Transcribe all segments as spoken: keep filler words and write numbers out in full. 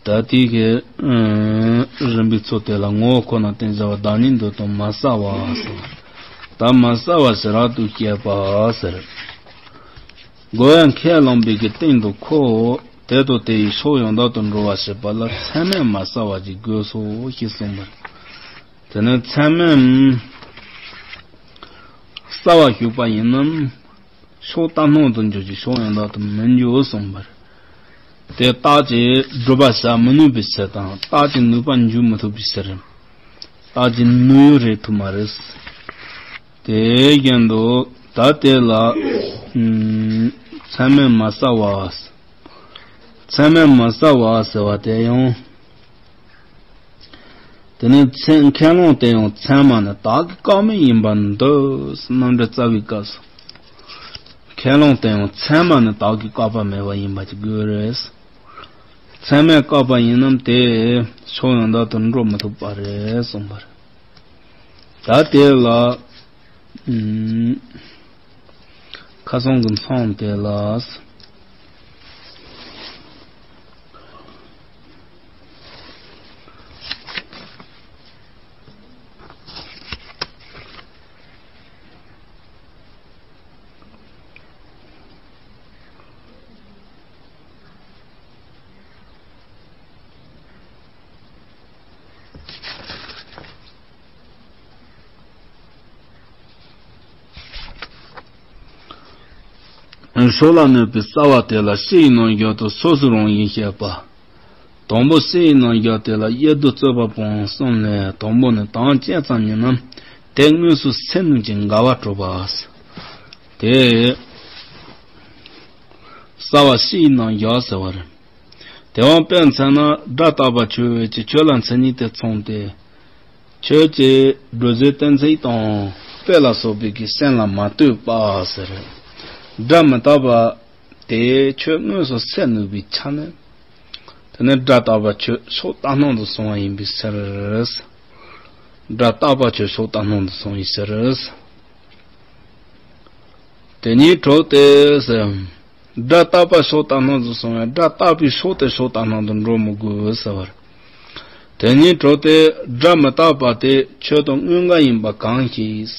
ད་དེ་གི་ཨ་རིམ་པའི་ཚུལ་དེ་ལ་ངོ་བོ་ཁོ་ན་བརྟེན་བྱ་བ་བདག་ཉིད་འདོད་དོན་མ་བསལ་བ་ཟེར། ད་མ་བསལ་བ་ཞི་རག་ཏུ་བཤད་པ་ཟེར། རྒོལ་བས་ཁས་བླངས་པའི་གི་སྟེང་དུ་ཁོ་དེ་དང་དེ་ཡི་ཕྱོགས་ཡང་དག་ཏུ་འགྲོ་བར་བྱེད་པ་ལ་མཚན་མས་མ་བསལ་བ་ཞིག་དགོས་སོ་ཞེས་གསུངས་པར། དེ་ནི་མཚན་མས་བསལ་བ་ཞུགས་པ་ཡིན་ནམ། ཕྱོགས་ལྟ་སྣང་དུ་འགྱུར་གྱི་ཕྱོགས་ཡང་དག་ཏུ་མི་འགྱུར་གསུངས་པར། དེ་རྟགས་ཀྱིས་སྒྲུབ་པ་བྱ་མི་ནུས་པའི་ཕྱིར་དང་རྟགས་ཀྱིས་ནུས་པ་འཇུག་མི་ཐུབ་པའི་ཕྱིར། རྟགས་ཀྱིས་ནུས་ཡོད་རེད་ཐུབ་མ་རེད། དེའི་རྐྱེན་དུ་ད་དེ་ལ་ཨུམ་མཚན་མས་མ་བསལ་བ། མཚན་མས་མ་བསལ་བ་ཟེར་བ་དེ་ཡང་། དེ་ནས་མཚན་ཁས་བླངས་དེ་ཡང་མཚན་མ་ནི་བདག་གིས་བཀག་མེད་ཡིན་པར་འདོད། རྣམ་འགྲེལ་རྩ་བའི་སྐབས་སུ། ཁས་བླངས་དེ་ཡང་མཚན་མ་ནི་བདག་གིས་བཀག་པ་མེད་པ་ཡིན་པ་ཅིག་དགོས་རེད། མཚན་མས་བཀག་པ་ཡིན་ནམ་དེ་ཕྱོགས་ཡང་དག་ཏུ་འགྲོ་མི་ཐུབ་པ་རེད་གསུངས་པ་རེད། ད་དེ་ལ་ཨུམ་ཁ་སང་གི་མཚམས་དེ་ལ། ཕྱོགས་ལ་གནོད་པའི་བསལ་བ་དེ་ལ་སྤྱི་ཡི་རྣམ་གཞག་ཏུ་སོ་སོའི་རང་བཞིན་བཤད་པ། དང་པོ་སྤྱི་ཡི་རྣམ་གཞག་དེ་ལ་དབྱེ་བསྡུ་རྩོད་པ་པོ་གསུམ་ལས། དང་པོ་ནི་དོན་ཅི་ཙམ་ཡིན་ནམ་དེ་དངོས་སུ་སེལ་ནུས་ཀྱི་འགལ་བ་གྲུབ་པ། དེ་བསལ་བ་སྤྱི་ཡི་རྣམ་གཞག་ཟེར་བ་རེད། དེ་བ་དཔེར་མཚོན་ན་སྒྲ་རྟག་པ་ཆོས་ཅན། ཁྱོད་ལ་མཚན་ཉིད་དེ་མཚུངས་ཏེ། ཁྱོད་ཀྱི་སྒྲ་གཟུགས་གཏན་ཚིགས་དང་དཔེ་ལ་སོགས་པའི་གི་སེམས་ལ་མ་ལྟོས་པ་ཟེར། སྒྲ་མི་རྟག་པ་དེ་ཁྱོད་དངོས་སུ་སེལ་ནུས་པའི་ཆ་ནས། དེ་ནི་སྒྲ་རྟག་པ་ཁྱོད་ཕྱོགས་ལྟ་སྣང་དུ་སོང་བ་ཡིན་པའི་ཕྱིར། སྒྲ་རྟག་པ་ཁྱོད་ཕྱོགས་ལྟ་སྣང་དུ་སོང་བའི་ཕྱིར། དེ་ཉིད་གྲུབ་སྟེ་ཟེར། སྒྲ་རྟག་པ་ཕྱོགས་ལྟ་སྣང་དུ་སོང་བས་སྒྲ་རྟག་པའི་ཕྱོགས་དེ་ཕྱོགས་ལྟ་སྣང་དུ་འགྲོ་མི་དགོས་ཟེར་བར། དེ་ཉིད་གྲུབ་སྟེ་སྒྲ་མི་རྟག་པ་དེ་ཁྱོད་དང་དངོས་འགལ་ཡིན་པ་གང་ཞིག།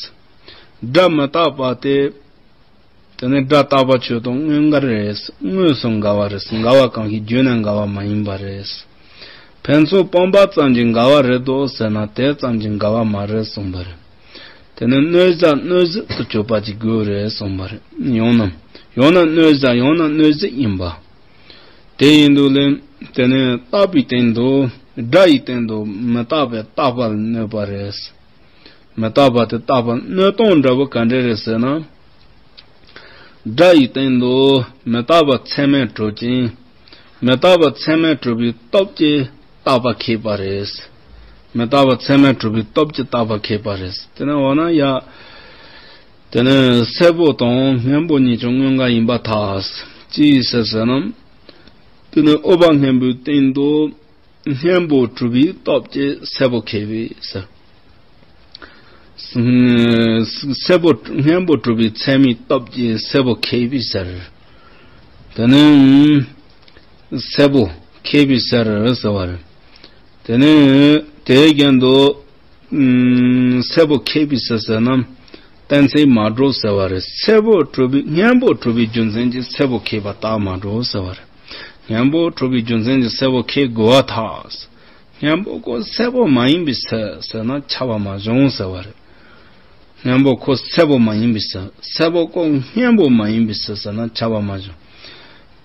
སྒྲ་མི་རྟག་པ་དེ། དེ་ནི་སྒྲ་རྟག་པ་ཁྱོད་དང་དངོས་འགལ་རེད། དངོས་སུ་འགལ་བ་རེད། འགལ་བ་གང་ཞིག་བརྗོད་ནས་འགལ་བ་མ་ཡིན་པ་རེད། ཕན་ཚུན་སྤངས་པ་ཙམ་གྱིས་འགལ་བ་རེད་དོ་ཟེར་ན་དེ་ཙམ་གྱིས་འགལ་བ་མ་རེད་གསུངས་པ་རེད། དེ་ནི་གནོད་བྱ་གནོད་གཞི་དུ་གྱུར་པ་ཅིག་དགོས་རེད་གསུངས་པ་རེད། ཡང་ན། ཡང་ན་གནོད་བྱ་ཡང་ན་གནོད་གཞི་ཡིན་པ། དེ་ཡིན་དུས་ལས་དེ་ནི་རྟག་པའི་སྟེང་དུ་སྒྲ་ཡི་སྟེང་དུ་མི་རྟག་པའི་རྟག་པ་ལ་གནོད་པ་རེད། མི་རྟག་པ་དེ་རྟག་པ་གནོད་སྟངས་འདྲ་བོ་ག་འདྲ་རེད་ཟེར་ན། སྒྲ་ཡི་སྟེང་དུ་མི་རྟག་པ་ཚད་མས་གྲུབ་ཅིང་། མི་རྟག་པ་ཚད་མས་གྲུབ་པའི་སྟོབས་ཀྱིས་རྟག་པ་ཁེགས་པ་རེད། མི་རྟག་པ་ཚད་མས་གྲུབ་པའི་སྟོབས་ཀྱིས་རྟག་པ་ཁེགས་པ་རེད། དེ་ནས་འོ་ན་ཡ། དེ་ནས་སེར་པོ་དང་སྔོན་པོ་གཉིས་ཀྱང་དངོས་འགལ་ཡིན་པར་ཐལ། ཅི་ཡིས་ཟེར་ཟེར་ན། དེ་ནས་འོད་དཔག་སྔོན་པོའི་སྟེང་དུ། སྔོན་པོ་གྲུབ་པའི་སྟོབས་ཀྱིས་སེར་པོ་ཁེགས་པའི་ཕྱིར། སེར་པོ་སྔོན་པོ་གྲུབ་པའི་ཚད་མའི་སྟོབས་ཀྱིས་སེར་པོ་ཁེགས་པའི་ཕྱིར། དེ་ནི་སེར་པོ་ཁེགས་པའི་ཕྱིར་ཟེར་བ་རེད། དེ་ནི་དེའི་རྐྱེན་དུ་སེར་པོ་ཁེགས་པའི་ཕྱིར་ཟེར་ན་གཏན་ཚིགས་མ་གྲུབ་ཟེར་བ་རེད། སེར་པོ་གྲུབ་པའི་སྔོན་པོ་གྲུབ་པའི་རྒྱུ་མཚན་གྱིས་སེར་པོ་ཁེགས་པ་རྟགས་མ་གྲུབ་ཟེར་བ་རེད། སྔོན་པོ་གྲུབ་པའི་རྒྱུ་མཚན་གྱིས་སེར་པོ་ཁེགས་དགོས་པར་ཐལ། སྔོན་པོ་ཁོ་སེར་པོ་མ་ཡིན་པའི་ཕྱིར་ཟེར་ན་ཁྱབ་པ་མ་བྱུང་ཟེར་བ་རེད། སྔོན་པོ་ཁོ་སེར་པོ་མ་ཡིན་པའི་ཕྱིར། སེར་པོ་ཁོ་སྔོན་པོ་མ་ཡིན་པའི་ཕྱིར་ཟེར་ན་ཁྱབ་པ་མ་བྱུང་།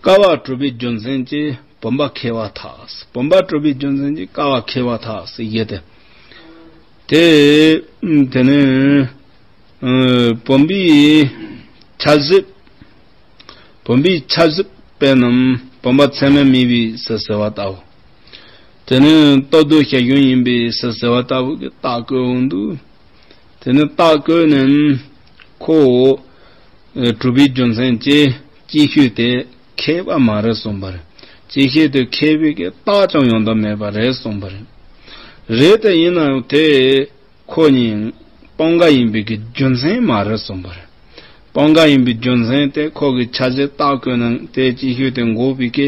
ཀ་བ་གྲུབ་པའི་རྒྱུ་མཚན་གྱིས་བུམ་པ་ཁེགས་པར་ཐལ། བུམ་པ་གྲུབ་པའི་རྒྱུ་མཚན་གྱིས་ཀ་བ་ཁེགས་པར་ཐལ་ཟེར་ཡོད་དེ། དེ་དེ་ནི། ཨ་བུམ་པའི་ཆ་བཞི། བུམ་པའི་ཆ་བཞི་དཔེར་ན་བུམ་པ་ཚད་མས་དམིགས་པའི་ཕྱིར་ཟེར་བ་ལྟ་བུ། དེ་ནི་སྟོབས་ལྡན་ཞལ་བཞུགས་ཡིན་པའི་ཕྱིར་ཟེར་བ་ལྟ་བུ་གི་རྟགས་བཀོད་འོང་དུས། དེ་ནི་རྟགས་བཀོད་ནས་ཁོ་གྲུབ་པའི་རྒྱུ་མཚན་གྱིས་ཅིག་ཤོས་དེ་ཁེགས་པ་མ་རེད་གསུངས་པ་རེད། ཅིག་ཤོས་དེ་ཁེགས་པའི་གི་རྟགས་ཀྱང་ཡང་དག་མེད་པ་རེད་གསུངས་པ་རེད། རེད་དེ་ཡིན་ན་ཡང་དེ། ཁོ་གཉིས་སྤངས་འགལ་ཡིན་པའི་གི་རྒྱུ་མཚན་མ་རེད་གསུངས་པ་རེད། སྤངས་འགལ་ཡིན་པའི་རྒྱུ་མཚན་དེ་ཁོ་གི་ཆ་བཞི་རྟགས་བཀོད་ནས་དེ་ཅིག་ཤོས་དེ་འགོག་པའི་གི་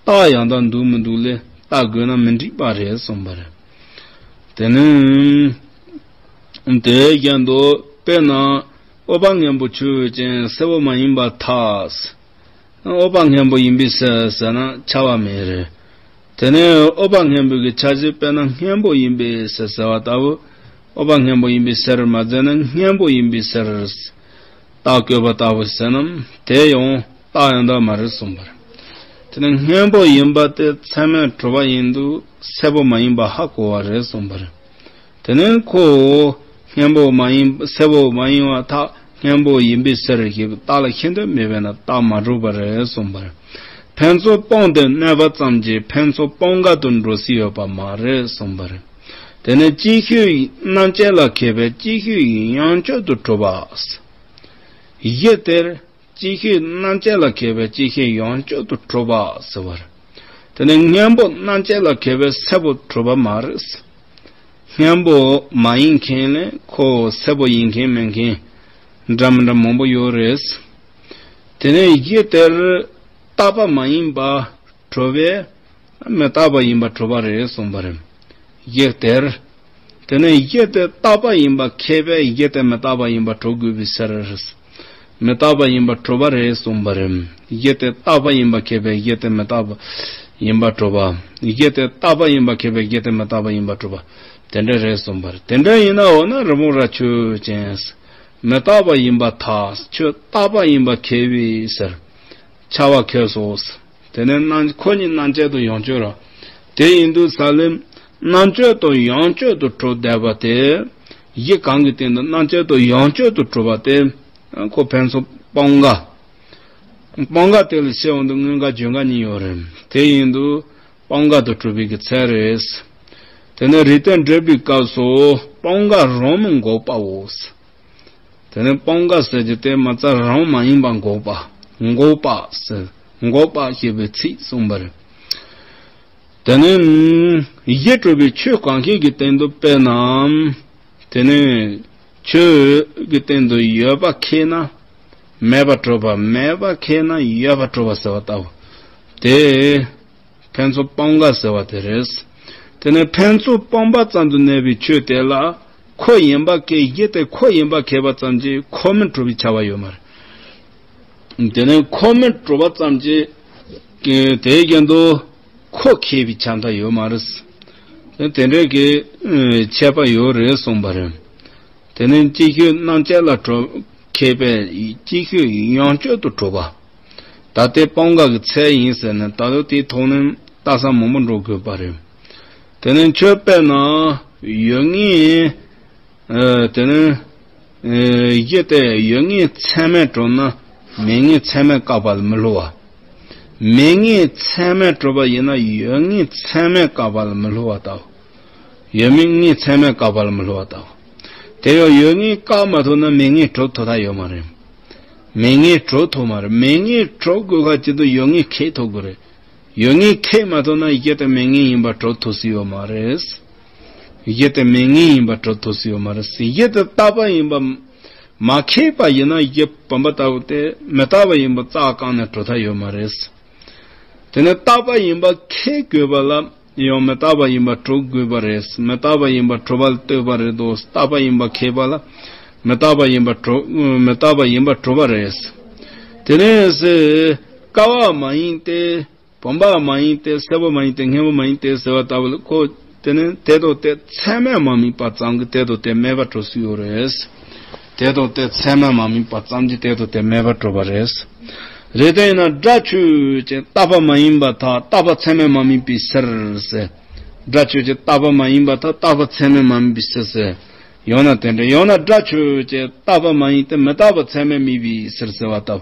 རྟགས་ཡང་དག་འདུག་མི་འདུག་ལས་ བརྟག་དགོས་ན་མི་འགྲིག་པ་རེད་གསུངས་པ་རེད། དེ་ནི། དེའི་རྒྱན་དུ་དཔེར་ན། འོད་དཔག་མཉམ་པོ་ཆོས་ཅན། སེར་པོ་མ་ཡིན་པར་ཐལ། འོད་དཔག་མཉམ་པོ་ཡིན་པའི་ཕྱིར་ཟེར་ན་ཁྱབ་པ་མེད་རེད། དེ་ནས་འོད་དཔག་མཉམ་པོའི་གི་འཆར་གཞི་དཔེར་ན་སྔོན་པོ་ཡིན་པའི་ཕྱིར་ཟེར་བ་ལྟ་བུ། འོད་དཔག་མཉམ་པོ་ཡིན་པའི་ཕྱིར་མ་ཟེར་ན་སྔོན་པོ་ཡིན་པའི་ཕྱིར། རྟགས་བཀོད་པ་ལྟ་བུ་ཟེར་ན་དེ་ཡང་རྟགས་ཡང་དག་མ་རེད་གསུངས་པ་རེད། དེ་ནས་སྔོན་པོ་ཡིན་པ་དེ་ཚད་མས་གྲུབ་པ་ཡིན་དུས་སེར་པོ་མ་ཡིན་པ་ཧ་གོ་བ་རེད་གསུངས་པ་རེད། དེ་ནས་ཁོ་སྔོན་པོ་མ་ཡིན་སེར་པོ་མ་ཡིན་པར་ཐལ། སྔོན་པོ་ཡིན་པའི་ཕྱིར་ཞེས་པའི་རྟགས་ལ་ཤེས་འདོད་མེད་པས་ན་རྟགས་མ་གྲུབ་པ་རེད་གསུངས་པ་རེད། ཕན་ཚུན་སྤངས་ཏེ་གནས་པ་ཙམ་གྱིས་ཕན་ཚུན་སྤང་འགལ་དུ་འགྲོ་སྲིད་ཡོད་པ་མ་རེད་གསུངས་པ་རེད། དེ་ནས་ཅིག་ཤོས་རྣམ་དཔྱོད་ལ་མཁས་པས་ཅིག་ཤོས་ཡང་དཔྱོད་དུ་གྲུབ་པ། གཞི་དེར། ཅིག་ཤོས་རྣམ་དཔྱོད་ལ་མཁས་པས་ཅིག་ཤོས་ཡང་དཔྱོད་དུ་གྲུབ་པ་ཟེར་བ་རེད། དེ་ནས་སྔོན་པོ་རྣམ་དཔྱོད་ལ་མཁས་པས་སེར་པོ་གྲུབ་པ་མ་རེད། སྔོན་པོ་མ་ཡིན་མཁན་ལས་ཁོ་སེར་པོ་ཡིན་མཁན་མེད་མཁན་འདྲ་མི་འདྲ་མང་པོ་ཡོད་རེད། དེ་ནས་གཞི་དེར་རྟག་པ་མ་ཡིན་པ་གྲུབ་པས་མི་རྟག་པ་ཡིན་པ་གྲུབ་པ་རེད་གསུངས་པ་རེད། གཞི་དེར། དེ་ནས་གཞི་དེ་རྟག་པ་ཡིན་པ་མཁས་པས་གཞི་དེ་མི་རྟག་པ་ཡིན་པ་གྲུབ་དགོས་པའི་ཕྱིར། མི་རྟག་པ་ཡིན་པ་གྲུབ་པ་རེད་གསུངས་པ་རེད། གཞི་དེ་རྟག་པ་ཡིན་པ་མཁས་པས་གཞི་དེ་མི་རྟག་པ་ཡིན་པ་གྲུབ་པ། གཞི་དེ་རྟག་པ་ཡིན་པ་མཁས་པས་གཞི་དེ་མི་རྟག་པ་ཡིན་པ་གྲུབ་པ། དེ་འདྲ་རེད་གསུངས་པ་རེད། དེ་འདྲ་ཡིན་ན་འོ་ན་རི་བོང་རྭ་ཆོས་ཅན། མི་རྟག་པ་ཡིན་པར་ཐལ། ཁྱོད་རྟག་པ་ཡིན་པ་མཁས་པའི་ཕྱིར། ཁྱབ་པ་མཁས་སོ། དེ་ནས་རྣམ་ཁོ་གཉིས་རྣམ་དཔྱོད་དང་ཡང་དཔྱོད་ར། དེ་ཡིན་དུས་ས་ལེ། རྣམ་དཔྱོད་དང་ཡང་དཔྱོད་དུ་གྲུབ་བསྡད་པ་དེ། གཞི་གང་གི་སྟེང་དུ་རྣམ་དཔྱོད་དང་ཡང་དཔྱོད་དུ་གྲུབ་པ་དེ། ཁོ་ཕན་ཚུན་སྤང་འགལ། སྤང་འགལ་དེ་ལ་ཕྱི་འོང་དུ་དངོས་འགལ་རྒྱུ་འགལ་གཉིས་ཡོད་རེད། དེ་ཡིན་དུས་སྤང་འགལ་དུ་གྲུབ་པའི་གི་ཚད་རེད། དེ་ནས་རིགས་གཏེར་འགྲེལ་པའི་སྐབས་སུ་སྤང་འགལ་རང་མི་འགོག་པའོ། དེ་ནས་སྤང་འགལ་ཟེར་རྒྱུ་དེ་མ་རྩ་རང་མ་ཡིན་པ་འགོག་པ། འགོག་པ་ཟེར། འགོག་པ་ཞེས་པའི་ཚིག་གསུངས་པ་རེད། དེ་ནས་གཞི་གྲུབ་པའི་ཆོས་གང་ཞིག་གི་སྟེང་དུ་དཔེར་ན། དེ་ནས་ཆོས་ཀྱི་སྟེང་དུ་ཡོད་པ་མཁས་ན་མེད་པ་གྲུབ་པ། མེད་པ་མཁས་ན་ཡོད་པ་གྲུབ་པ་ཟེར་བ་ལྟ་བུ། དེ། ཕན་ཚུན་སྤང་འགལ་ཟེར་བ་དེ་རེད། དེ་ནས་ཕན་ཚུན་སྤངས་པ་ཙམ་དུ་གནས་པའི་ཆོས་དེ་ལ་ཁོ་ཡིན་པ་མཁས། གཞི་དེ་ཁོ་ཡིན་པ་མཁས་པ་ཙམ་གྱིས་ཁོ་མི་གྲུབ་པའི་ཁྱབ་པ་ཡོད་མ་རེད། དེ་ནས་ཁོ་མི་གྲུབ་པ་ཙམ་གྱིས་དེའི་རྒྱན་དུ་ཁོ་མཁས་པའི་ཁྱབ་མཐའ་ཡོད་མ་རེད། དེ་དེ་འདྲའི་གི་ཁྱད་པར་ཡོད་རེད་གསུངས་པ་རེད། དེ་ནས་ཅིག་ཤོས་རྣམ་དཔྱོད་ལ་གྲུབ་མཁས་པས་ཅིག་ཤོས་ཡང་དཔྱོད་དུ་གྲུབ་པ། ད་ལྟའི་སྤང་འགལ་གྱི་ཚད་ཡིན་ཟེར་ནས་ད་དུང་དེའི་ཐོག་ནས་ལྟ་ས་མང་པོ་འགྲོ་དགོས་པ་རེད། དེ་ནས་ཁྱོད་དཔེར་ན་ཡོད་ངེས། ཨ། དེ་ནས་ཨ། གཞི་དེ་ཡོད་ངེས་ཚད་མས་གྲུབ་ན་མེད་ངེས་ཚད་མས་བཀག་པ་ལ་མི་སླུ་བ། མེད་ངེས་ཚད་མས་གྲུབ་པ་ཡིན་ན་ཡོད་ངེས་ཚད་མས་བཀག་པ་ལ་མི་སླུ་བ་ལྟ་བུ། ཡོད་མེད་ངེས་ཚད་མས་བཀག་པ་ལ་མི་སླུ་བ་ལྟ་བུ། དེ་ཡང་ཡོད་ངེས་བཀག་མ་ཐུབ་ན་མེད་ངེས་གྲུབ་ཐུབ་ཐབས་ཡོད་མ་རེད། མེད་ངེས་གྲུབ་ཐུབ་མ་རེད། མེད་ངེས་གྲུབ་དགོས་ཁ་ཅིག་ཏུ་ཡོད་ངེས་མཁས་ཐུབ་དགོས་རེད། ཡོད་ངེས་མཁས་མ་ཐུབ་ན་གཞི་དེ་མེད་ངེས་ཡིན་པ་གྲུབ་ཐུབ་སྲིད་ཡོད་མ་རེད། གཞི་དེ་མེད་ངེས་ཡིན་པ་གྲུབ་ཐུབ་སྲིད་ཡོད་མ་རེད། གཞི་དེ་རྟག་པ་ཡིན་པ་མ་མཁས་པ་ཡིན་ན་གཞི་བུམ་པ་ལྟ་བུ་དེ་མི་རྟག་པ་ཡིན་པ་རྩ་བ་བཀག་ནས་གྲུབ་ཐབས་ཡོད་མ་རེད། དེ་ནས་རྟག་པ་ཡིན་པ་མཁས་དགོས་པ་ལ་ཡང་མི་རྟག་པ་ཡིན་པ་གྲུབ་དགོས་པ་རེད། མི་རྟག་པ་ཡིན་པ་གྲུབ་པ་ལ་ལྟོས་པ་རེད་དོ། རྟག་པ་ཡིན་པ་མཁས་པ་ལ་མི་རྟག་པ་ཡིན་པ་གྲུབ། མི་རྟག་པ་ཡིན་པ་གྲུབ་པ་རེད། དེ་ནས་ཀ་བ་མ་ཡིན་ཏེ། བུམ་པ་མ་ཡིན་ཏེ། སེར་པོ་མ་ཡིན་ཏེ། སྔོན་པོ་མ་ཡིན་ཏེ་ཟེར་བ་ལྟ་བུ་ལ་ཁོ། དེ་ནས་དེ་དང་དེ་ཚད་མས་མ་དམིགས་པ་ཙམ་གྱིས་དེ་དང་དེ་མེད་པར་གྲུབ་སྲིད་ཡོད་རེད། དེ་དང་དེ་ཚད་མས་མ་དམིགས་པ་ཙམ་གྱིས་དེ་དང་དེ་མེད་པར་གྲུབ་པ་རེད། རེད། དེ་ཡིན་ན་སྒྲ་ཆོས་ཅན་རྟག་པ་མ་ཡིན་པར་ཐལ། རྟག་པ་ཚད་མས་མ་དམིགས་པའི་ཕྱིར་ཟེར། སྒྲ་ཆོས་ཅན་རྟག་པ་མ་ཡིན་པར་ཐལ། རྟག་པ་ཚད་མས་མ་དམིགས་པའི་ཕྱིར་ཟེར། ཡང་ན་དེ་འདྲ། ཡང་ན་སྒྲ་ཆོས་ཅན་རྟག་པ་མ་ཡིན་ཏེ་མི་རྟག་པ་ཚད་མས་དམིགས་པའི་ཕྱིར་ཟེར་བ་ལྟ་བུ།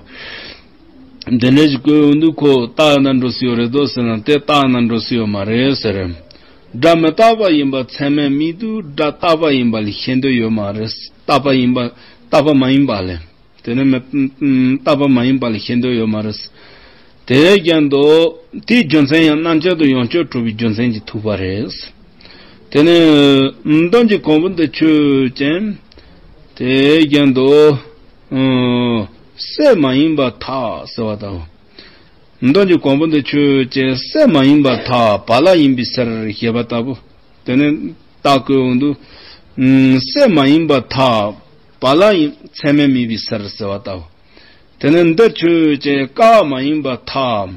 འདི་འདྲ་ཞིག་བཀོད་འོང་དུས་ཁོ་རྟག་ན་འགྲོ་སྲིད་ཡོད་རེད་དོ་ཟེར་ན་དེ་རྟག་ན་འགྲོ་སྲིད་ཡོད་མ་རེད་ཟེར། སྒྲ་མི་རྟག་པ་ཡིན་པ་ཚད་མས་དམིགས་དུས་སྒྲ་རྟག་པ་ཡིན་པ་ལ་ཤེས་འདོད་ཡོད་མ་རེད། རྟག་པ་ཡིན་པ། རྟག་པ་མ་ཡིན་པ་ལས། དེ་ནི་མི། རྟག་པ་མ་ཡིན་པ་ལ་ཤེས་འདོད་ཡོད་མ་རེད། དེའི་རྒྱན་དུ་དེའི་རྒྱུ་མཚན་ཡང་རྣམ་དཔྱོད་དང་ཡང་དཔྱོད་གྲུབ་པའི་རྒྱུ་མཚན་གྱིས་ཐུག་པ་རེད། དེ་ནི་དོན་གྱི་གོང་བུ་འདི་ཆོས་ཅན། དེའི་རྒྱན་དུ་སེར་མ་ཡིན་པར་ཐལ་ཟེར་བ་དང་། མདོ་གི་གོང་བུ་འདི་ཆོས་ཅན། སེམས་མ་ཡིན་པར་ཐལ། བ་ལ་ཡིན་པའི་ཕྱིར་ཞེས་པ་ལྟ་བུ། དེ་ནས་རྟགས་བཀོད་འོང་དུས། ཨུམ། སེམས་མ་ཡིན་པར་ཐལ། བ་ལ་ཡིན་ཚད་མས་དམིགས་པའི་ཕྱིར་ཟེར་བ་ལྟ་བུ། དེ་ནས་འདི་ཆོས་ཅན། ཀ་བ་མ་ཡིན་པར་ཐལ།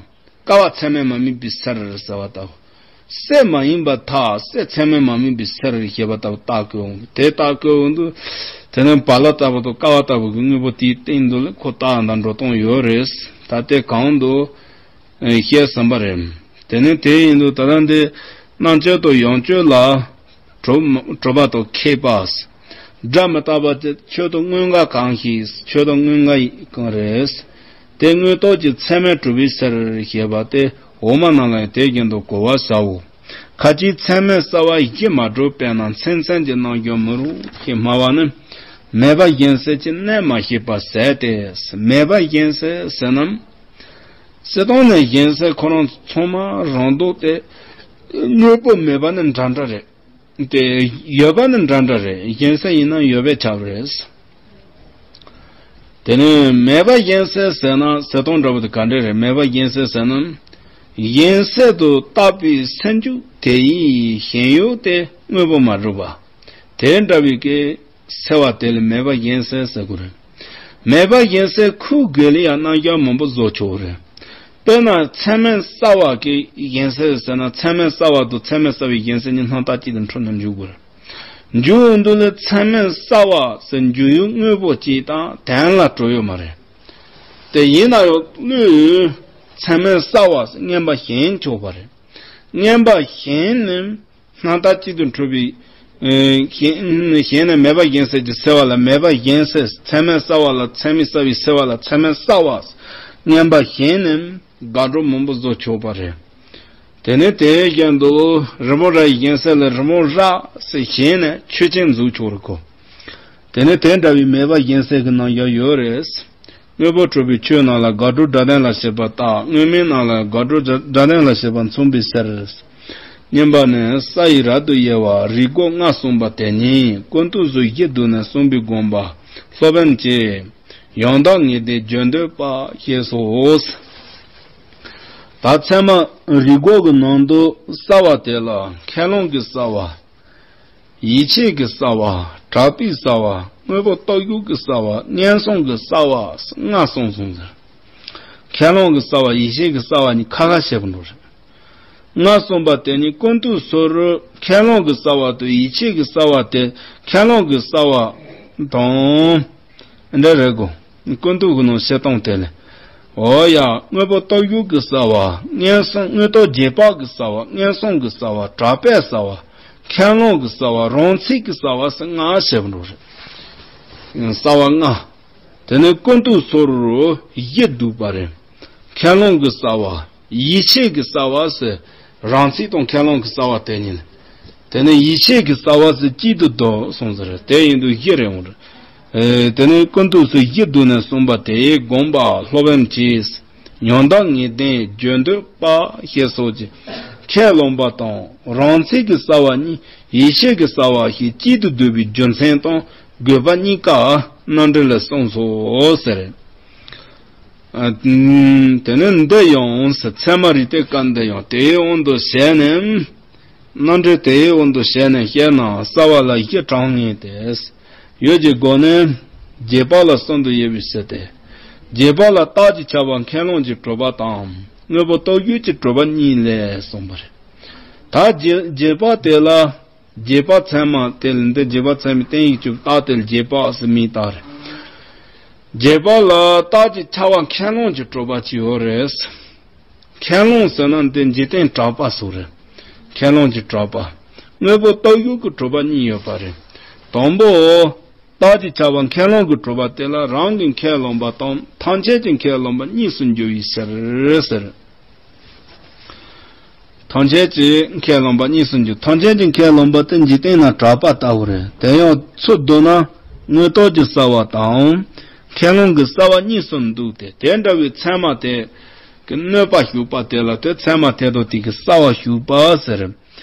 ཀ་བ་ཚད་མས་མ་དམིགས་པའི་ཕྱིར་ཟེར་བ་ལྟ་བུ། སེམས་མ་ཡིན་པར་ཐལ། སེམས་ཚད་མས་མ་དམིགས་པའི་ཕྱིར་ཞེས་པ་ལྟ་བུ་རྟགས་བཀོད་འོང་། དེ་རྟགས་བཀོད་འོང་དུས། དེ་ནས་བ་ལ་ལྟ་བུ་དང་ཀ་བ་ལྟ་བུ་གི་དངོས་པོ་དེའི་སྟེང་དུ་ལ་ཁོ་རྟགས་དང་འགྲོ་སྟངས་ཡོད་རེད། ད་དེ་གང་དུ་ཨེ་བཤད་ཟིན་པ་རེད། དེ་ནས་དེ་ཡིན་དུས་ད་ལྟ་འདི་རྣམ་དཔྱོད་དང་ཡོངས་དཔྱོད་ལ་གྲུབ་གྲུབ་པ་དང་ཁེགས་པ། སྒྲ་མི་རྟག་པ་དེ་ཆོས་དང་དངོས་འགལ་གང་ཞིག་ཆོས་དང་དངོས་འགལ་གང་རེད། དེ་དངོས་རྟོགས་ཀྱི་ཚད་མས་གྲུབ་པའི་ཕྱིར་ཞེས་པ་སྟེ། འོག་མ་རྣམས་ལ་ཡང་དེ་བཞིན་དུ་གོ་བར་བྱའོ། ཁ་ཅིག་ཚད་མས་གསལ་བ་གཞི་མ་གྲུབ་པས་ན་མཚན་མཚན་གྱི་རྣམ་གཞག་མི་རུང་ཞེས་སྨྲ་བ་ནི། མེད་པ་གཞན་སེལ་གྱི་གནད་མ་ཤེས་པར་ཟད་དེ། མེད་པ་གཞན་སེལ་ཟེར་ན། སྤྱིར་བཏང་ནས་གཞན་སེལ་ཁོ་རང་ཚང་མ་རང་ལྡོག་སྟེ། དངོས་པོ་མེད་པ་ནི་འདྲ་འདྲ་རེད། དེ་ཡོད་པ་ནི་འདྲ་འདྲ་རེད། གཞན་སེལ་ཡིན་ན་ཡོད་པས་ཁྱབ་རེད། དེ་ནས་མེད་པ་གཞན་སེལ་ཟེར་ན་སེལ་སྟངས་འདྲ་པོ་དེ་ག་འདྲ་རེད། མེད་པ་གཞན་སེལ་ཟེར་ན། གཞན་སེལ་དུ་བཏགས་པའི་སེལ་འཇུག་དེ་ཡི་ཞེན་ཡུལ་དེ་དངོས་པོ་མ་གྲུབ་པ། དེ་འདྲ་བའི་གི་སེལ་བ་དེ་ལ་མེད་པ་གཞན་སེལ་ཟེར་དགོས་རེད། མེད་པ་གཞན་སེལ་ཁོ་དགོས་ལ་ཡང་རྣམ་གཞག་མང་པོ་བཟོ་ཆོག་རེད། དཔེར་ན་ཚད་མས་གསལ་བ་གི་གཞན་སེལ་ཟེར་ན། ཚད་མས་གསལ་བ་དང་ཚད་མས་གསལ་བའི་གཞན་སེལ་གཉིས་སྣང་བཏགས་གཅིག་ཏུ་འཁྲུལ་ནས་འཇུག་དགོས་རེད། འཇུག་འོང་དུས་ལ་ཚད་མས་གསལ་བ་ཟེར་འཇུག་ཡུལ་དངོས་པོ་གཅིག་དང་དོན་ལ་གྲུབ་ཡོད་མ་རེད། དེ་ཡིན་ན་ཡང་བློས་ཚད་མས་གསལ་བ་ཟེར་མངོན་པ་ཞེན་ཆོག་པ་རེད། མངོན་པ་ཞེན་ནི་སྣང་བཏགས་གཅིག་ཏུ་འཁྲུལ་པའི་ཨེ་ཞེན་ཞེན་ནས་མེད་པ་གཞན་སེལ་གྱི་སེལ་བ་ལ་མེད་པ་གཞན་སེལ། ཚད་མས་གསལ་བ་ལ་ཚད་མས་གསལ་བའི་སེལ་བ་ལ་ཚད་མས་གསལ་བ་མངོན་པ་ཞེན་ནས་དགག་སྒྲུབ་མང་པོ་བཟོ་ཆོག་པ་རེད། དེ་ནས་དེའི་རྐྱེན་དུ་རི་མོ་ར་ཡི་གཞན་སེལ་ལ་རི་མོ་ར་ཟེར་ཞེན་ནས་ཆོས་ཅན་འཛུགས་ཆོག་རེད་གོ། དེ་ནས་དེ་འདྲ་བའི་མེད་པ་གཞན་སེལ་གྱི་རྣམ་གཞག་ཡོད་རེད། དངོས་པོ་གྲུབ་པའི་ཆོས་རྣམས་ལ་དགག་སྒྲུབ་སྒྲ་དོན་ལ་བྱེད་པ་དང་། དངོས་མེད་རྣམས་ལ་དགག་སྒྲུབ་སྒྲ་དོན་ལ་བྱེད་པ་མཚུངས་པའི་ཕྱིར། སྙན་པ་ནི་ས་ཡི་རབ་ཏུ་དབྱེ་བ་རིགས་འགོག་ལྔ་གསུངས་པ་དེ་ཉིད་ཀུན་བཏུས་སུ་གཞི་བསྡུས་ནས་གསུངས་པའི་དགོངས་པ་སློབ་དཔོན་གྱིས་ཡང་དག་ངེས་ལྡན་བརྗོད་འདོད་པ་ཞེས་སོ། ད་ཚད་མ་རིགས་འགོག་གི་ནང་དུ་གསལ་བ་དེ་ལ་ཁས་བླངས་ཀྱི་གསལ་བ། ཡིད་ཆེས་ཀྱི་གསལ་བ། གྲགས་པའི་གསལ་བ། དངོས་པོ་རྟོགས་ཡུལ་གྱི་གསལ་བ། ངན་སོང་གི་གསལ་བ་ལྔ་གསུངས་སོང་ཟེར། ཁས་བླངས་ཀྱི་གསལ་བ། ཡིད་ཆེས་ཀྱི་གསལ་བ་གཉིས་ཁ་ཁ་བཤད་པ་འགྲོ་རེད། ལྔ་གསུངས་པ་དེ་ཉིད་ཀུན་བཏུས་སུ་ཁས་བླངས་ཀྱི་གསལ་བ་དང་ཡིད་ཆེས་ཀྱི་གསལ་བ་དེ་ཁས་བླངས་ཀྱི་གསལ་བ་དང་། འདི་རེད་གོ། ཀུན་བཏུས་ཀྱི་ནང་བཤད་སྟངས་དེ་ལས། འོ་ཡ། དངོས་པོ་རྟོགས་ཡུལ་གྱི་གསལ་བ། ངན་སོང་དངོས་རྟོགས་རྗེས་དཔག་གི་གསལ་བ། ངན་སོང་གི་གསལ་བ། གྲགས་པའི་གསལ་བ། ཁས་བླངས་ཀྱི་གསལ་བ། རང་ཚིག་གི་གསལ་བ་ཟེར་ལྔ་བཤད་པ་འགྲོ་རེད། གསལ་བ་ལྔ། དེ་ནས་ཀུན་བཏུས་སུ་གཞི་བསྡུས་པ་རེད། ཁས་བླངས་ཀྱི་གསལ་བ། ཡིད་ཆེས་ཀྱི་གསལ་བ་ཟེར། རང་ཚིག་དང་ཁས་བླངས་ཀྱི་གསལ་བ་དེ་གཉིས། དེ་ནས་ཡིད་ཆེས་ཀྱི་གསལ་བ་ཟེར་གཅིག་ཏུ་བསྡུས་སོང་ཟེར། དེ་ཡིན་དུས་བཞི་རེད་འོང་། ཨེ། དེ་ནས་ཀུན་བཏུས་སུ་གཞི་བསྡུས་ནས་གསུངས་པ་དེའི་དགོངས་པ་སློབ་དཔོན་གྱིས་ཡང་དག་ངེས་ལྡན་བརྗོད་འདོད་པ་ཞེས་སོགས་ཀྱི་ཁས་བླངས་པ་དང་རང་ཚིག་གི་གསལ་བ་གཉིས་ཡིད་ཆེས་ཀྱི་གསལ་བ་ཞེས་གཅིག་ཏུ་བསྡུས་པའི་རྒྱུ་མཚན་དང་དགོས་པ་གཉིས་ཀ་རྣམ་འགྲེལ་ལས་གསུངས་སོ་ཟེར། ཨ། དེ་ནས་འདི་ཡང་ཚད་མ་རིགས་གཏེར་ཀ་འདི་ཡང་དེའི་དབང་དུ་བྱས་ནས། རྣམ་འགྲེལ་དེའི་དབང་དུ་བྱས་ནས་བཤད་ན་གསལ་བ་ལ་བཞི་གྲངས་ངེས་ཏེ། ཡུལ་གྱི་སྒོ་ནས་རྗེས་དཔག་ལ་གསུམ་དུ་དབྱེ་བའི་ཕྱིར་ཏེ། རྗེས་དཔག་ལ་རྟགས་ཀྱི་ཁྱབ་པ་ཁས་བླངས་ཀྱིས་གྲུབ་པ་དང་དངོས་པོ་རྟོགས་ཡུལ་གྱིས་གྲུབ་པ་གཉིས་ལས་གསུངས་པ་རེད། ད་རྗེས་རྗེས་དཔག་དེ་ལ། རྗེས་དཔག་ཚད་མ་དེ་ལ་འདི་རྗེས་དཔག་ཚད་མའི་བསྟན་བཅོས་རྟགས་དེ་ལ་རྗེས་དཔག་ཟེར་མིང་བཏགས་རེད། རྗེས་དཔག་ལ་རྟགས་ཀྱི་ཁྱབ་པ་ཁས་བླངས་ཀྱིས་གྲུབ་པ་ཅིག་ཡོད་རེད། ཁས་བླངས་ཟེར་ན་འདི་འཇིག་རྟེན་གྲགས་པ་སོགས་རེད། ཁས་བླངས་ཀྱིས་གྲུབ་པ། དངོས་པོ་རྟོགས་ཡུལ་གྱིས་གྲུབ་པ་གཉིས་ཡོད་པ་རེད། དང་པོ། རྟགས་ཀྱི་ཁྱབ་པ་ཁས་བླངས་ཀྱིས་གྲུབ་པ་དེ་ལ་རང་གི་ཁས་བླངས་པ་དང་ཐམས་ཅད་ཀྱི་ཁས་བླངས་པ་གཉིས་སུ་འགྱུར་བའི་ཕྱིར་ཟེར། ཐམས་ཅད་ཀྱི་ཁས་བླངས་པ་གཉིས་སུ་འགྱུར། ཐམས་ཅད་ཀྱི་ཁས་བླངས་པ་དེ་འཇིག་རྟེན་ན་གྲགས་པ་ལྟ་བུ་རེད། དེ་ཡང་ཚུར་བསྡུ་ན་དངོས་རྟོགས་ཀྱི་གསལ་བ་དང་ཁས་བླངས་ཀྱི་གསལ་བ་གཉིས་སུ་འདུས་ཏེ། དེ་འདྲ་བའི་ཚད་མ་དེ་གི་གནོད་པ་ཞུགས་པ་དེ་ལ་དེ་ཚད་མ་དེ་དང་དེ་གི་གསལ་བ་ཞུགས་པ་ཟེར།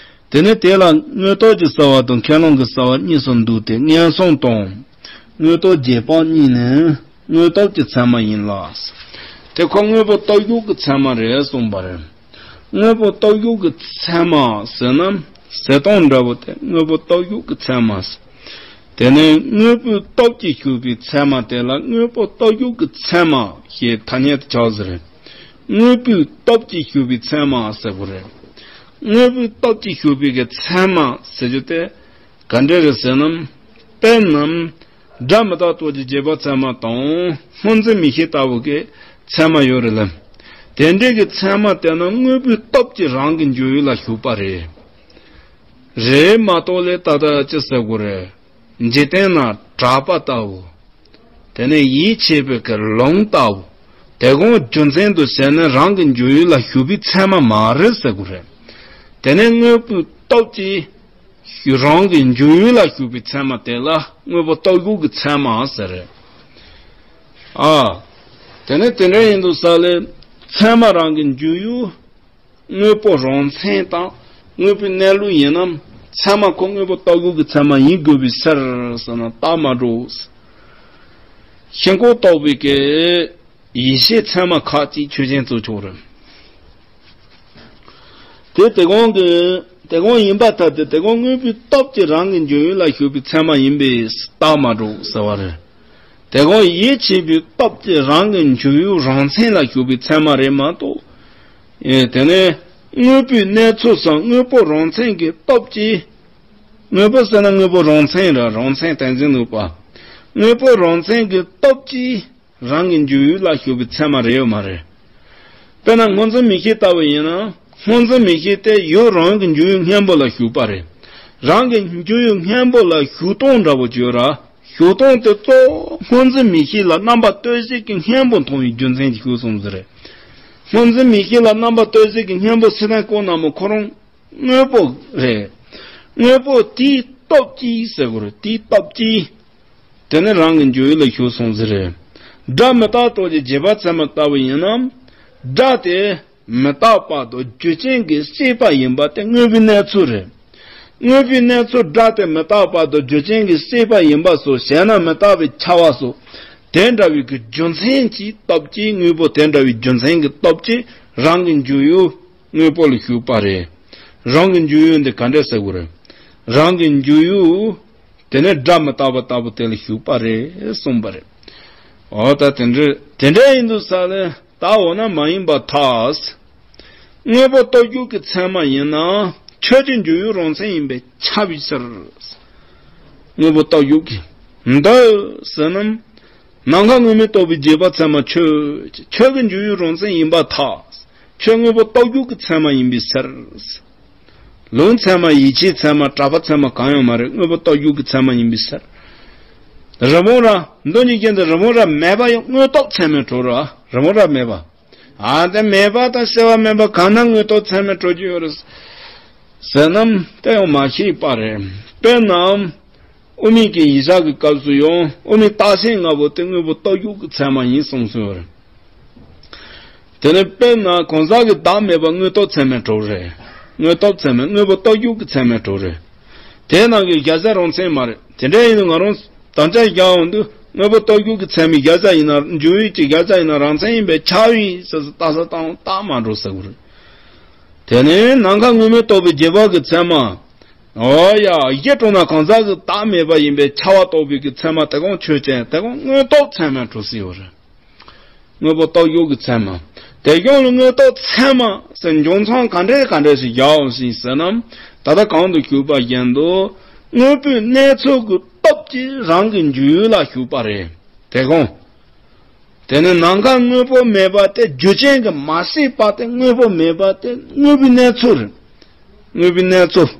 དེ་ནས་དེ་ལ་དངོས་རྟོགས་ཀྱི་གསལ་བ་དང་ཁས་བླངས་ཀྱི་གསལ་བ་གཉིས་སུ་འདུས་ཏེ། ངན་སོང་དང་དངོས་རྟོགས་རྗེས་དཔག་གཉིས་ནི་དངོས་རྟོགས་ཀྱི་ཚད་མ་ཡིན་ལ། དེ་ཁོ་དངོས་པོ་སྟོབས་ཞུགས་ཀྱི་ཚད་མ་རེད་གསུངས་པ་རེད། དངོས་པོ་སྟོབས་ཞུགས་ཀྱི་ཚད་མ་ཟེར་ན་ཟེར་སྟངས་འདྲ་པོ་དེ་དངོས་པོ་སྟོབས་ཞུགས་ཀྱི་ཚད་མ་ཟེར། དེ་ནས་དངོས་པོའི་སྟོབས་ཀྱིས་ཞུགས་པའི་ཚད་མ་དེ་ལ་དངོས་པོ་སྟོབས་ཞུགས་ཀྱི་ཚད་མ་ཞེས་ཐ་སྙད་དུ་ཆགས་ཟེར། དངོས་པོའི་སྟོབས་ཀྱིས་ཞུགས་པའི་ཚད་མ་ཟེར་བ་རེད། དངོས་པོའི་སྟོབས་ཀྱིས་ཞུགས་པའི་གི་ཚད་མ་ཟེར་རྒྱུ་དེ་ག་འདྲ་རེད་ཟེར་ན། དཔེར་ན། སྒྲ་མི་རྟག་སྟོབས་ཀྱིས་བྱས་པ་ཚད་མ་དང་སྔོ་འཛིན་མིག་ཤེས་ལྟ་བུ་གི་ཚད་མ་ཡོད་རེད་ལ། དེ་འདྲའི་གི་ཚད་མ་དེ་ནི་དངོས་པོའི་སྟོབས་ཀྱིས་རང་གི་འཇུག་ཡུལ་ལ་ཞུགས་པ་རེད། རེད་མ་གཏོགས་ལས་ད་ལྟ་ཅི་ཟེར་དགོས་རེད། འཇིག་རྟེན་ན་གྲགས་པ་ལྟ་བུ། དེ་ནས་ཡིད་ཆེས་པའི་གི་ལུང་ལྟ་བུ། དེ་གོང་རྒྱུ་མཚན་དུ་བྱས་ནས་རང་གི་འཇུག་ཡུལ་ལ་ཞུགས་པའི་ཚད་མ་མ་རེད་ཟེར་དགོས་རེད། དེ་ནས་དངོས་པོའི་སྟོབས་ཀྱིས་རང་གི་འཇུག་ཡུལ་ལ་ཞུགས་པའི་ཚད་མ་དེ་ལ་དངོས་པོ་སྟོབས་ཞུགས་ཀྱི་ཚད་མ་ཟེར་རེད། ཨ། དེ་ནས་དེ་འདྲ་ཡིན་དུས་ས་ལས་ཚད་མ་རང་གི་འཇུག་ཡུལ། དངོས་པོ་རང་མཚན་དང་དངོས་པོའི་གནས་ལུགས་ཡིན་ནམ། ཚད་མ་ཁོ་དངོས་པོ་སྟོབས་ཞུགས་ཀྱི་ཚད་མ་ཡིན་དགོས་པའི་ཕྱིར་ཟེར་ན་རྟགས་མ་གྲུབ། ཤིན་ལྐོག་རྟོགས་པའི་གི་ཡིད་ཤེས་ཚད་མ་ཁ་ཅིག་ཆོས་ཅན་བརྩི་ཆོག་རེད། དེ་དེ་གོང་གི་དེ་གོང་ཡིན་པར་ཐལ་ཏེ་དེ་གོང་དངོས་པོའི་སྟོབས་ཀྱིས་རང་གི་འཇུག་ཡུལ་ལ་ཞུགས་པའི་ཚད་མ་ཡིན་པས་རྟགས་མ་གྲུབ་ཟེར་བ་རེད། དེ་གོང་ཡིད་ཆེས་པའི་སྟོབས་ཀྱིས་རང་གི་འཇུག་ཡུལ་རང་མཚན་ལ་ཞུགས་པའི་ཚད་མ་རེད་མ་གཏོགས། ཨེ་དེ་ནས་དངོས་པོའི་གནས་ཚུལ་སམ་དངོས་པོ་རང་མཚན་གྱི་སྟོབས་ཀྱིས། དངོས་པོ་ཟེར་ན་དངོས་པོ་རང་མཚན་རེད། རང་མཚན་བདེན་འཛིན་ནུས་པ། དངོས་པོ་རང་མཚན་གྱི་སྟོབས་ཀྱིས་རང་གི་འཇུག་ཡུལ་ལ་ཞུགས་པའི་ཚད་མ་རེད་ཡོད་མ་རེད། དཔེར་ན་སྔོ་འཛིན་མིག་ཤེས་ལྟ་བུ་ཡིན་ན་སྔོ་འཛིན་མིག་ཤེས་དེ་ཡུལ་རང་གི་འཇུག་ཡུལ་སྔོན་པོ་ལ་ཞུགས་པ་རེད། རང་གི་འཇུག་ཡུལ་སྔོན་པོ་ལ་ཞུགས་སྟངས་འདྲ་པོ་ཅིག་ཡོད་ར། ཞུགས་སྟངས་དེ་གཙོ་བོ་སྔོ་འཛིན་མིག་ཤེས་ལ་རྣམ་པ་སྟོབས་བཞི་གི་སྔོན་པོ་མཐོང་བའི་རྒྱུ་མཚན་གྱིས་ཞུགས་སོང་ཟེར་རེད། སྔོ་འཛིན་མིག་ཤེས་ལ་རྣམ་པ་སྟོབས་བཞི་གི་སྔོན་པོ་ཟེར་ན་ཁོ་ན་མོ་ཁོ་རང་དངོས་པོ་རེད། དངོས་པོ་དེའི་སྟོབས་ཀྱིས་ཟེར་དགོས་རེད། དེའི་སྟོབས་ཀྱིས། དེ་ནི་རང་གི་འཇུག་ཡུལ་ལ་ཞུགས་སོང་ཟེར་རེད། སྒྲ་མི་རྟག་སྟོབས་ཀྱིས་བྱས་པ་ཚད་མ་ལྟ་བུ་ཡིན་ན། སྒྲ་དེ་མི་རྟག་པ་དང་རྒྱུ་ཅན་གྱི་ཤེས་པ་ཡིན་པ་དེ་དངོས་པོའི་གནས་ཚུལ་རེད། དངོས་པོའི་གནས་ཚུལ་སྒྲ་དེ་མི་རྟག་པ་དང་རྒྱུ་ཅན་གྱི་ཤེས་པ་ཡིན་པ་སོགས་གཞན་ན་མི་རྟག་པའི་ཁྱབ་པ་སོགས། དེ་འདྲ་བའི་གི་རྒྱུ་མཚན་གྱི་སྟོབས་ཀྱིས་དངོས་པོ་དེ་འདྲ་བའི་རྒྱུ་མཚན་གྱི་སྟོབས་ཀྱིས་རང་གི་འཇུག་ཡུལ་དངོས་པོ་ལ་ཞུགས་པ་རེད། རང་གི་འཇུག་ཡུལ་འདི་ག་འདྲ་ཟེར་དགོས་རེད། རང་གི་འཇུག་ཡུལ། དེ་ནས་སྒྲ་མི་རྟག་པ་ལྟ་བུ་དེ་ལ་ཞུགས་པ་རེད་གསུངས་པ་རེད། འོ་ད་དེ་འདྲ་དེ་འདྲ་ཡིན་དུས་ས་ལས་ད་འོ་ན་མ་ཡིན་པར་ཐལ། དངོས་པོ་སྟོབས་ཞུགས་ཀྱི་ཚད་མ་ཡིན་ན་ཆོས་ཀྱི་འཇུག་ཡུལ་རང་མཚན་ཡིན་པས་ཁྱབ་པའི་ཕྱིར། དངོས་པོ་སྟོབས་ཞུགས་ཀྱི་འདི་ཟེར་ན། ནམ་མཁའ་དངོས་མེད་རྟོགས་པའི་རྗེས་དཔག་ཚད་མ་ཆོས་ཆོས་ཀྱི་འཇུག་ཡུལ་རང་མཚན་ཡིན་པར་ཐལ། ཆོས་དངོས་པོ་སྟོབས་ཞུགས་ཀྱི་ཚད་མ་ཡིན་པའི་ཕྱིར། ལུང་ཚད་མ་ཡིད་ཆེས་ཚད་མ་གྲགས་པ་ཚད་མ་གང་ཡང་མ་རེད། དངོས་པོ་སྟོབས་ཞུགས་ཀྱི་ཚད་མ་ཡིན་པའི་ཕྱིར། རི་བོང་རྭ་མདོ་གཉིས་ཀྱི་འདི་རི་བོང་རྭ་མེད་པ་ཡང་དངོས་སྟོབས་ཚད་མས་གྲུབ་ར། རི་བོང་རྭ་མེད་པ། ཨ་དེ་མེད་པ་དང་བྱ་བ་མེད་པ་གང་ན་དངོས་སྟོབས་ཚད་མས་གྲུབ་ཀྱི་ཡོད་རེད། ཟེར་ན་དེ་ཡང་མ་ཤེས་པ་རེད། དཔེར་ན། དབུ་མའི་གི་ཡིག་ཆ་གི་སྐབས་སུ་ཡང་དབུ་མའི་རྟགས་ཆོས་ལྔ་པོ་དེ་དངོས་པོ་སྟོབས་ཞུགས་ཀྱི་ཚད་མ་ཡིན་གསུངས་སོ་རེད། དེ་ནས་དཔེར་ན་གང་ཟག་གི་བདག་མེད་པ་དངོས་སྟོབས་ཚད་མས་གྲུབ་རེད། དངོས་སྟོབས་ཚད་མས་དངོས་པོ་སྟོབས་ཞུགས་ཀྱི་ཚད་མས་གྲུབ་རེད། དེ་ནང་གི་གཞལ་བྱ་རང་མཚན་མ་རེད། དེ་འདྲ་ཡིན་ན་ང་རང་དམ་བཅའ་བཞག་འོང་དུས་དངོས་པོ་སྟོབས་ཞུགས་ཀྱི་ཚད་མའི་གཞལ་བྱ་ཡིན་ན་འཇུག་ཡུལ་གྱི་གཞལ་བྱ་ཡིན་ན་རང་མཚན་ཡིན་པས་ཁྱབ་ཡིན་ཟེར་ཟེར་ལྟ་ས་བཏང་རྟགས་མ་གྲུབ་ཟེར་དགོས་རེད། དེ་ནས་ནམ་མཁའ་དངོས་མེད་རྟོགས་པའི་རྗེས་དཔག་གི་ཚད་མ། འོ་ཡ་གཞི་གྲུབ་ན་གང་ཟག་གི་བདག་མེད་པ་ཡིན་པས་ཁྱབ་པ་རྟོགས་པའི་གི་ཚད་མ་དེ་གང་ཆོས་ཅན་དེ་གང་དངོས་སྟོབས་ཚད་མས་གྲུབ་སྲིད་ཡོད་རེད། དངོས་པོ་སྟོབས་ཞུགས་ཀྱི་ཚད་མ། དེ་གཞུང་ལ་དངོས་སྟོབས་ཚད་མ་ཟེར་འཇོག་མཚམས་ག་འདྲས་ག་འདྲས་ཞིག་བཞག་འོང་ཞིང་ཟེར་ན། ད་ལྟ་གོང་དུ་ཞུས་པ་བཞིན་དུ་དངོས་པོའི་གནས་ཚུལ་གྱི་སྟོབས་ཀྱིས་རང་གི་འཇུག་ཡུལ་ལ་ཞུགས་པ་རེད། དེ་གང་། དེ་ནི་ནམ་མཁའ་དངོས་པོ་མེད་པ་དེ་རྒྱུ་ཅན་གྱིས་མ་བྱས་པ་དེ་དངོས་པོ་མེད་པ་དེ་དངོས་པོའི་གནས་ཚུལ་རེད། དངོས་པོའི་གནས་ཚུལ།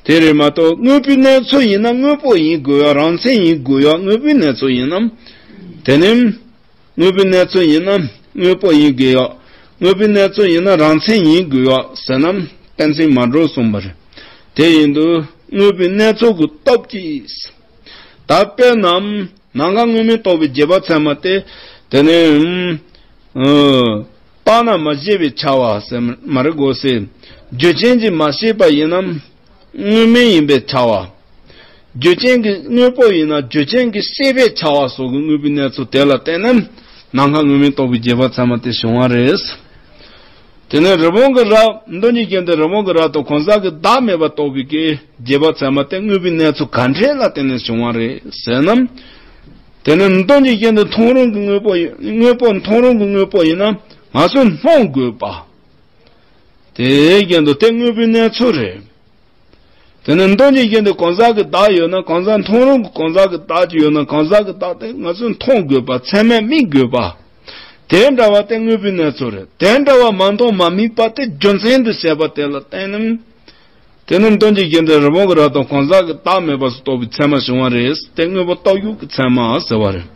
དེ་རེད་མ་གཏོགས་དངོས་པོའི་གནས་ཚུལ་ཡིན་ན་དངོས་པོ་ཡིན་དགོས་ཡ་རང་མཚན་ཡིན་དགོས་ཡ་དངོས་པོའི་གནས་ཚུལ་ཡིན་ནམ། དེ་ནི། དངོས་པོའི་གནས་ཚུལ་ཡིན་ན་དངོས་པོ་ཡིན་དགོས་ཡ། དངོས་པོའི་གནས་ཚུལ་ཡིན་ན་རང་མཚན་ཡིན་དགོས་ཡ་ཟེར་ན་གཏན་ཚིགས་མ་གྲུབ་གསུངས་པ་རེད། དེ་ཡིན་དུས་དངོས་པོའི་གནས་ཚུལ་གྱི་སྟོབས་ཀྱིས། ད་དཔེར་ན། ནམ་མཁའ་དངོས་མེད་རྟོགས་པའི་རྗེས་དཔག་ཚད་མ་སྟེ། དེ་ནས། ཨ། རྟག་ན་མ་བྱས་པས་ཁྱབ་པ་ཟེར་མ་རེད་གོ་ཟེར། རྒྱུ་ཅན་གྱིས་མ་བྱས་པ་ཡིན་ན། དངོས་མེད་ཡིན་པས་ཁྱབ་པ། རྒྱུ་ཅན་གྱི་དངོས་པོ་ཡིན་ན་རྒྱུ་ཅན་གྱིས་བྱས་པས་ཁྱབ་པ་སོགས་ཀྱི་དངོས་པོའི་གནས་ཚུལ་དེ་ལ་བརྟེན་ནས། ནམ་མཁའ་དངོས་མེད་རྟོགས་པའི་རྗེས་དཔག་ཚད་མ་དེ་བྱུང་བ་རེད། དེ་ནས་རི་བོང་གི་རྭ། མདོ་ཉིད་ཀྱི་འདི་རི་བོང་གི་རྭ་དང་གང་ཟག་གི་བདག་མེད་པ་རྟོགས་པའི་གི་རྗེས་དཔག་ཚད་མ་དེ་དངོས་པོའི་གནས་ཚུལ་ག་འདྲས་ལ་བརྟེན་ནས་བྱུང་བ་རེད་ཟེར་ན། དེ་ནི་མདོ་ཉིད་ཀྱི་འདི་མཐོང་རུང་གི་དངོས་པོ་ཡིན། དངོས་པོ་མཐོང་རུང་གི་དངོས་པོ་ཡིན་ན་ང་ཚོས་སྣང་དགོས་པ། དེའི་རྐྱེན་དུ་དེ་དངོས་པོའི་གནས་ཚུལ་རེད། དེ་ནི་མདོ་ཉིད་ཀྱི་འདི་གང་ཟག་གི་བདག་ཡོད་ན། གང་ཟག་མཐོང་རུང་གི་གང་ཟག་གི་བདག་ཅིག་ཡོད་ན། གང་ཟག་གི་བདག་དེ་ང་ཚོས་མཐོང་དགོས་པ། ཚད་མས་དམིགས་དགོས་པ། དེ་འདྲ་བ་དེ་དངོས་པོའི་གནས་ཚུལ་རེད། དེ་འདྲ་བ་མ་མཐོང་མ་དམིགས་པ་དེ་རྒྱུ་མཚན་དུ་བྱས་པ་དེ་ལ་བརྟེན་ནས། དེ་ནི་མདོ་ཉིད་ཀྱི་འདི་རི་བོང་གི་རྭ་དང་གང་ཟག་གི་བདག་མེད་པ་སོགས་རྟོགས་པའི་ཚད་མ་བྱུང་བ་རེད། དེ་དངོས་པོ་རྟོགས་ཡུལ་གྱི་ཚད་མ་ཟེར་བ་རེད།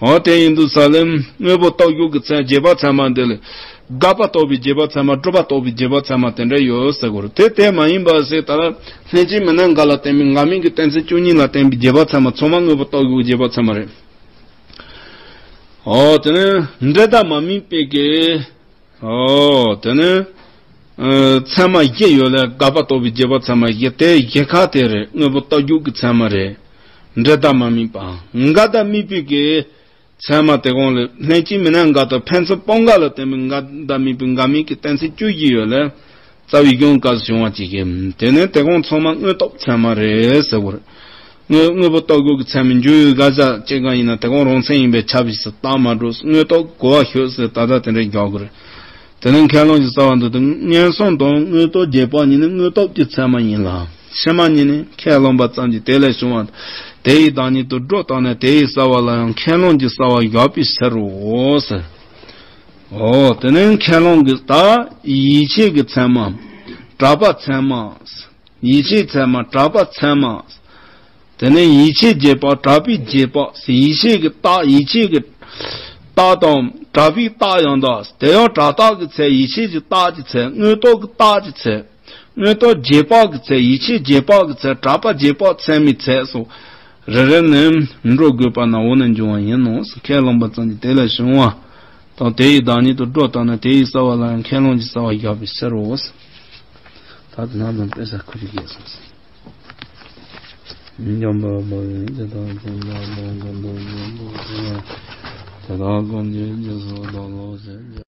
འོ་དེ་ཡིན་དུས་ས་ལེམ་དངོས་པོ་རྟོགས་ཡུལ་གྱི་ཚད། རྗེས་དཔག་ཚད་མ་འདི་ལས། དགག་པ་རྟོགས་པའི་རྗེས་དཔག་ཚད་མ། སྒྲུབ་པ་རྟོགས་པའི་རྗེས་དཔག་ཚད་མ་དེ་འདྲ་ཡོད་ཟེར་དགོས་རེད། དེ་དེ་མ་ཡིན་པ་ཟེར་ད་ལ་ལྷན་ཅིག་མི་གནས་འགའ་ལ་བརྟེན་པའི་འགལ་དམིགས་ཀྱི་གཏན་ཚིགས་བཅུ་གཉིས་ལ་བརྟེན་པའི་རྗེས་དཔག་ཚད་མ་ཚང་མ་དངོས་པོ་རྟོགས་ཡུལ་གྱི་རྗེས་དཔག་ཚད་མ་རེད། འོ་དེ་ནི་འབྲེལ་ཟླ་མ་དམིགས་པའི་གི་འོ། དེ་ནི། ཨ། ཚད་མ་བཞི་ཡོད་ལ་དགག་པ་རྟོགས་པའི་རྗེས་དཔག་ཚད་མ་བཞི། དེ་བཞི་ཀ་དེ་རེད། དངོས་པོ་རྟོགས་ཡུལ་གྱི་ཚད་མ་རེད། འབྲེལ་ཟླ་མ་དམིགས་པ། འགལ་ཟླ་དམིགས་པའི་གི་ཚད་མ་དེ་གོང་ལ་ལྷན་ཅིག་མི་གནས་འགའ་དང་ཕན་ཚུན་སྤང་འགལ་ལ་བརྟེན་པའི་འགལ་ཟླ་དམིགས་པའི་འགལ་དམིགས་ཀྱི་གཏན་ཚིགས་བཅུ་བཞི་ཡོད་ལ། རྩ་བའི་གཞུང་སྐབས་སུ་བྱུང་བ་གཅིག་གི། དེ་ནི་དེ་གོང་ཚང་མ་དངོས་སྟོབས་ཚད་མ་རེད་ཟེར་བ་རེད། དངོས་དངོས་པོ་རྟོགས་དགོས་ཀྱི་ཚད་མའི་འཇུག་ཡུལ་དགག་བྱ་སྐྱེ་གང་ཡིན་ན་དེ་གོང་རང་མཚན་ཡིན་པས་ཁྱབ་བྱེད་ཟེར་རྟགས་མ་གྲུབ། དངོས་སྟོབས་གོ་བ་ཞོག་ཟེར་ད་ལྟ་དེ་འདྲའི་རྒྱག་དགོས་རེད། དེ་ནི་ཁས་བླངས་ཀྱི་རྩ་བ་འདི་དང་མངོན་སུམ་དང་དངོས་སྟོབས་རྗེས་དཔག་གཉིས་ནི་དངོས་སྟོབས་ཀྱི་ཚད་མ་ཡིན་ལ། ཕྱི་མ་གཉིས་ནི་ཁས་བླངས་པ་ཙམ་གྱིས་དེ་ལས་བྱུང་བ། དེ་ཡི་བདག་ཉིད་དུ་སྒྲོ་བཏགས་ནས་དེ་ཡི་རྩ་བ་ལ་ཡང་ཁས་བླངས་ཀྱི་རྩ་བ་བཞག་པའི་ཕྱིར་རོ་ཟེར། འོ། དེ་ནི་ཁས་བླངས་ཀྱི་ད་ཡིད་ཆེས་ཀྱི་ཚད་མ། གྲགས་པ་ཚད་མ། ཡིད་ཆེས་ཚད་མ། གྲགས་པ་ཚད་མ། དེ་ནས་ཡིད་ཆེས་རྗེས་དཔག་གྲགས་པའི་རྗེས་དཔག་ཡིད་ཆེས་ཀྱི་རྟགས། ཡིད་ཆེས་ཀྱི་རྟགས་དང་གྲགས་པའི་རྟགས་ཡང་དག་དེ་ཡང་གྲགས་རྟགས་ཀྱི་ཚད། ཡིད་ཆེས་ཀྱི་རྟགས་ཀྱི་ཚད། དངོས་སྟོབས་ཀྱི་རྟགས་ཀྱི་ཚད། དངོས་སྟོབས་རྗེས་དཔག་གི་ཚད། ཡིད་ཆེས་རྗེས་དཔག་གི་ཚད། གྲགས་པ་རྗེས་དཔག་ཚད་མའི་ཚད་སོགས་རེ་རེ་ནས་འགྲོ་དགོས་པ་ན་འོ་ན་འབྱུང་བ་ཡིན་ནོ། ཁས་བླངས་པ་ཙམ་གྱིས་དེ་ལས་བྱུང་བ་དང་དེ་ཡི་བདག་ཉིད་དུ་སྒྲོ་བཏགས་ན་དེ་ཡི་རྩ་བ་ལ་ཡང་ཁས་བླངས་ཀྱི་རྩ་བ་བཞག་པའི་ཕྱིར་རོ། ད་དེ་ན་ནམ་དཔེ་ས་ཁུ་རི་གེ་སོང་ཟེར། མི་འཇམ་པ་པོ་ཡིན་དེ་དག་ཀུན་ཀྱང་ལོངས་སྐུ་མདོག་ཉེས་པོ་ཡིན། དེ་དག་ཀུན་གྱི་རྗེས་སུ་བདག་སློབ་ཟེར།